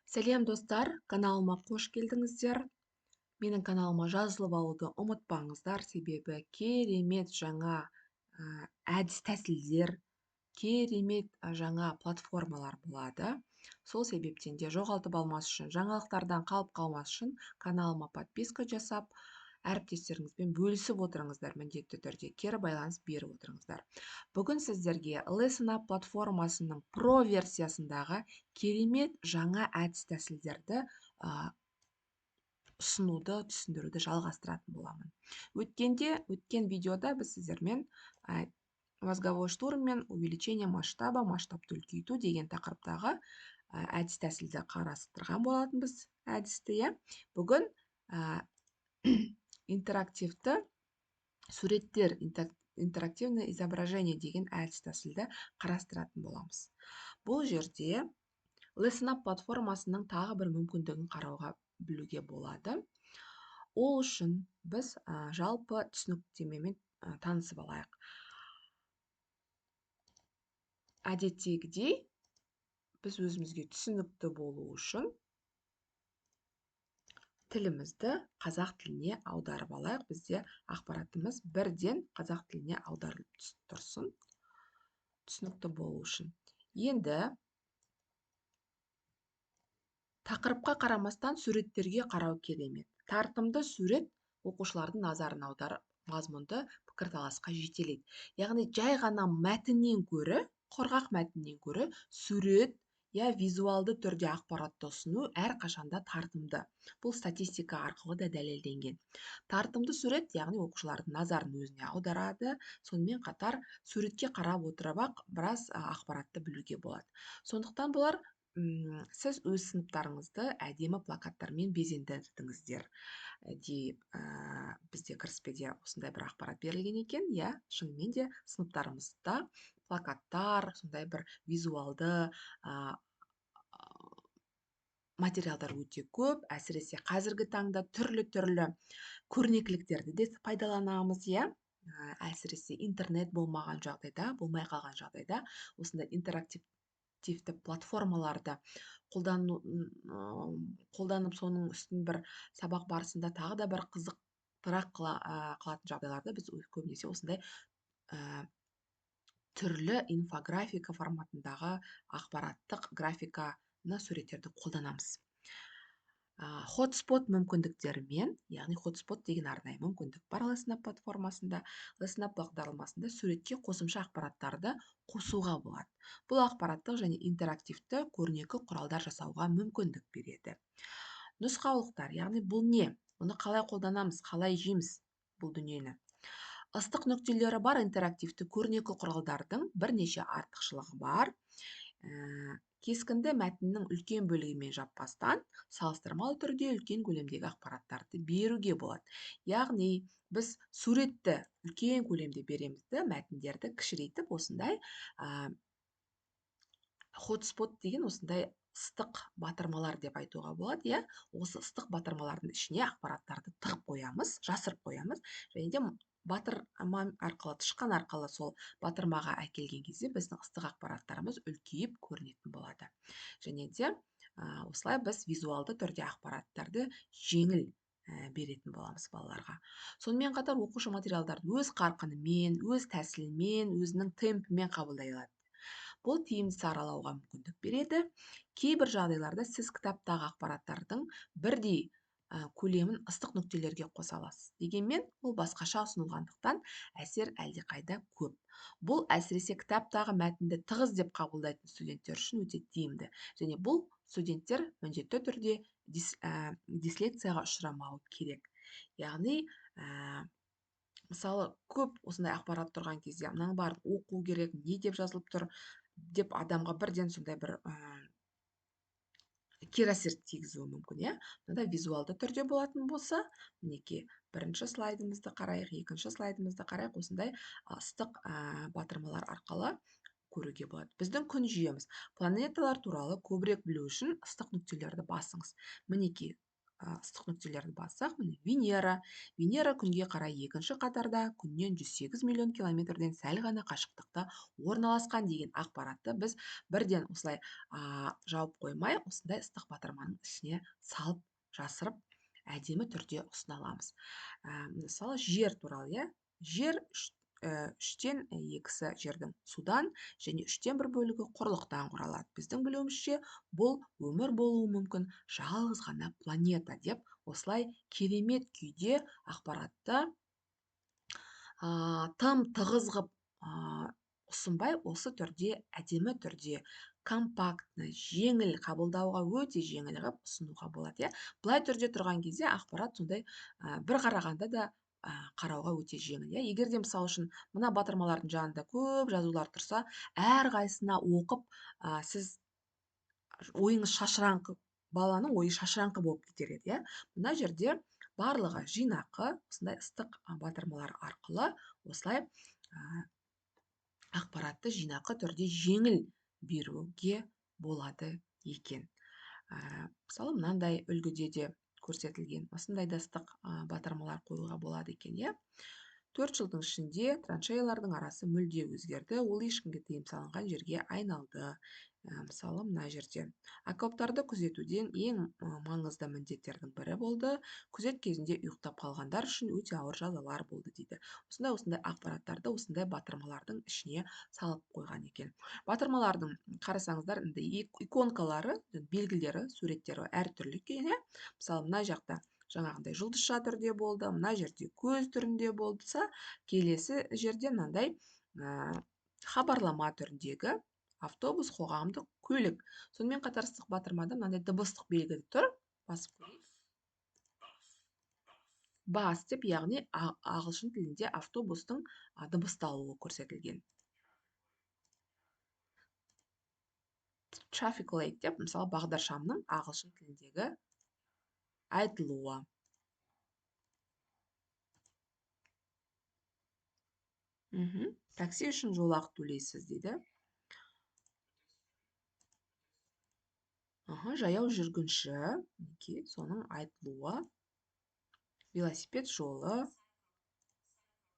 Сәлем, достар! Каналыма қош келдіңіздер. Менің каналыма жазылып алуды ұмытпаңыздар, себебі керемет жаңа әдіс тәсілдер, керемет жаңа платформалар болады. Сол себептен де жоғалтып алмас үшін, жаңалықтардан қалып қалмас үшін каналыма подписка жасап, әріптестеріңізбен бөлісіп отырыңыздар, міндетті түрде кері байланыс беріп отырыңыздар. Бүгін сіздерге Lesson Up платформасының Pro версиясындағы керемет жаңа әдіс тәсілдерді ұсынуды, түсіндіруді жалғастыратын боламын. Өткен видеода біз сіздермен мозговой штурм мен увеличение масштаба, масштабты үлкейту деген тақырыптағы әдіс тәсілді қарастырған болатынбыз, әдісті, иә. Бүгін интерактивті суреттер, интерактивное изображение деген әдіс тәсілді қарастыратын боламыз. Бұл жерде Lesson Up платформасының тағы бір мүмкіндігін қарауға білуге болады. Ол үшін біз жалпы түсініктемемен танысып алайық. Әдеттегідей біз өзімізге түсінікті болу үшін тілімізді қазақ тіліне аударып алайық. Бізде ақпаратымыз бірден қазақ тіліне аударылып тұрсын, түсінікті болу үшін. Енді тақырыпқа қарамастан суреттерге қарау керемет. Тартымды сурет оқушылардың назарын аударып, мазмұнды пікірталасқа жетелейді. Яғни жай ғана мәтіннен гөрі, құрғақ мәтіннен гөрі сурет, я визуалды түрде ақпаратты ұсыну әрқашанда тартымды. Бұл статистика арқылы да дәлелденген. Тартымды сурет, яғни оқушылардың назарын өзіне аударады, сонымен қатар суретке қарап отырып-ақ біраз ақпаратты білуге болады. Сондықтан бұлар, сіз өз сыныптарыңызды әдемі плакаттармен безендірдіңіздер деп, бізде кіріспеде осындай бір ақпарат берілген екен, иә, шынымен де сыныптарымызда плакаттар, сондай бір визуалды материалдар өте көп, әсіресе қазіргі таңда түрлі-түрлі көрнекіліктерді де пайдаланамыз, иә. Әсіресе интернет болмаған жағдайда, болмай қалған жағдайда осындай интерактивті платформаларды қолданып, соның үстін бір сабақ барысында тағы да бір қызықтырақ қылатын жағдайларда біз көбінесе осындай түрлі инфографика форматындағы ақпараттық графиканы, суреттерді қолданамыз. Хотспот мүмкіндіктерімен, яғни хотспот деген арнайы мүмкіндік бар Lesson Up платформасында, Lesson Up бағдарламасында суретке қосымша ақпараттарды қосуға болады. Бұл ақпараттық және интерактивті көрнекі құралдар жасауға мүмкіндік береді. Нұсқаулықтар, яғни бұл не? Бұны қалай қолданамыз, қалай жейміз бұл дүниені? Ыстық нүктелері бар интерактивті көрнекі құралдардың бірнеше артықшылығы бар. Кескінді мәтіннің үлкен бөлігімен жаппастан, салыстырмалы түрде үлкен көлемдегі ақпараттарды беруге болады. Яғни біз суретті үлкен көлемде береміз де, мәтіндерді кішірейтіп осындай хотспот деген осындай ыстық батырмалар деп айтуға болады, иә? Осы ыстық батырмалардың ішіне ақпараттарды тығып қоямыз, жасырып қоямыз, және де батырма арқылы, тышқан арқылы сол батырмаға әкелген кезде біздің ыстық ақпараттарымыз үлкейіп көрінетін болады. Және де осылай біз визуалды түрде ақпараттарды жеңіл беретін боламыз балаларға. Сонымен қатар оқушы материалдарды өз қарқынымен, өз тәсілімен, өзінің темпімен қабылдай алады. Бұл тиімді саралауға мүмкіндік береді. Кейбір жағдайларда сіз кітаптағы ақпараттардың бірдей көлемін ыстық нүктелерге қоса аласыз. Дегенмен, ол басқаша ұсынылғандықтан әсер әлдеқайда көп. Бұл әсіресе кітаптағы мәтінді тығыз деп қабылдайтын студенттер үшін өте тиімді. Және бұл студенттер міндетті түрде дислекцияға ұшырамауы керек. Яғни, мысалы, көп осындай ақпарат тұрған кезде мынаның барын оқу керек, не деп жазылып тұр деп адамға бірден сондай бір кері әсер тигізуі мүмкін, иә? Мынада визуалды түрде болатын болса, мінекей бірінші слайдымызды қарайық, екінші слайдымызды қарайық, осындай ыстық батырмалар арқылы көруге болады. Біздің күн жүйеміз. Планеталар туралы көбірек білу үшін ыстық нүктелерді басыңыз. Мінекей ыстық нүктелерді бассақ, міне Венера. Венера күнге қарай екінші қатарда, күннен 108 миллион километрден сәл ғана қашықтықта орналасқан деген ақпаратты біз бірден осылай жауып қоймай, осындай ыстық батырманың ішіне салып, жасырып, әдемі түрде ұсына аламыз. Мысалы, жер туралы, иә? Жер үштен екісі жердің судан және 1/3 бөлігі құрлықтан құралады. Біздің білуімізше, бұл өмір болуы мүмкін жалғыз ғана планета деп осылай керемет күйде ақпаратты тым тығыз ғып ұсынбай, осы түрде әдемі түрде компактны, жеңіл қабылдауға өте жеңіл ғып ұсынуға болады, иә? Былай түрде тұрған кезде ақпарат сондай бір қарағанда да қарауға өте жеңіл, иә? Егер де мысал үшін мына батырмалардың жанында көп жазулар тұрса, әрқайсысына оқып, сіз ойыңыз шашыраңқы, баланың ойы шашыраңқы болып кетер еді, иә? Мына жерде барлығы жинақы, осындай ыстық батырмалар арқылы осылай ақпаратты жинақы түрде жеңіл беруге болады екен. Мысалы, мынандай үлгіде де көрсетілген. Осындай да ыстық батырмалар қоюға болады екен, иә? 4 жылдың ішінде траншеялардың арасы мүлде өзгерді, ол ешкімге тыйым салынған жерге айналды. Мысалы, мына жерде окоптарды күзетуден ең маңызды міндеттердің бірі болды. Күзет кезінде ұйықтап қалғандар үшін өте ауыр жазалар болды дейді. Осындай ақпараттарды осындай батырмалардың ішіне салып қойған екен. Батырмалардың қарасаңыздар, енді иконкалары, белгілері, суреттері әртүрлі екен, иә? Мысалы, мына жақта жаңағындай жұлдызша түрде болды, мына жерде көз түрінде болса, келесі жерде мынандай хабарлама түріндегі автобус, қоғамдық көлік. Сонымен қатар ыстық батырмада мынандай дыбыстық белгі тұр. Басып көрейік. Бас деп, яғни ағылшын тілінде автобустың дыбысталуы көрсетілген. Traffic light деп, мысалы, бағдаршамның ағылшын тіліндегі айтылуы. Такси үшін жолақ төлейсіз дейді. Жаяу жүргінші, мінекей, соның айтылуы. Велосипед жолы,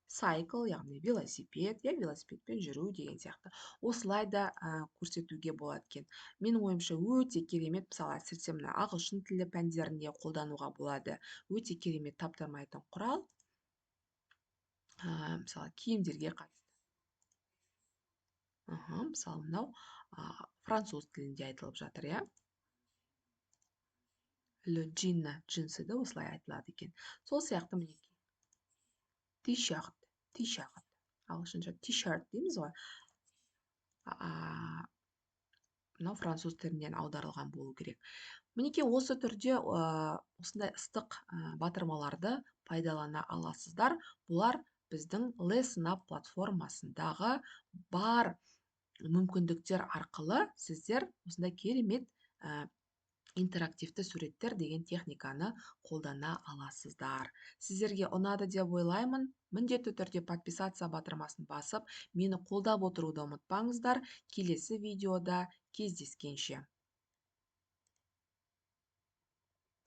cycle, яғни велосипед, я велосипедпен жүру деген сияқты. Осылай да көрсетуге болады екен. Менің ойымша өте керемет, мысалы, әсіресе мына ағылшын тілі пәндерінде қолдануға болады. Өте керемет таптырмайтын құрал. Мысалы, киімдерге қатысты. Мысалы, мынау француз тілінде айтылып жатыр, иә? Le jean, джинсы да осылай айтылады екен. Сол сияқты мінекей. T-shirt, t-shirt. Ағылшынша t-shirt дейміз ғой. Мынау француз тілінен аударылған болу керек. Мінекей осы түрде осындай ыстық батырмаларды пайдалана аласыздар. Бұлар біздің Lesson Up платформасындағы бар мүмкіндіктер арқылы сіздер осындай керемет интерактивті суреттер деген техниканы қолдана аласыздар. Сіздерге ұнады деп ойлаймын. Міндетті түрде подписаться батырмасын басып, мені қолдап отыруды ұмытпаңыздар. Келесі видеода кездескенше.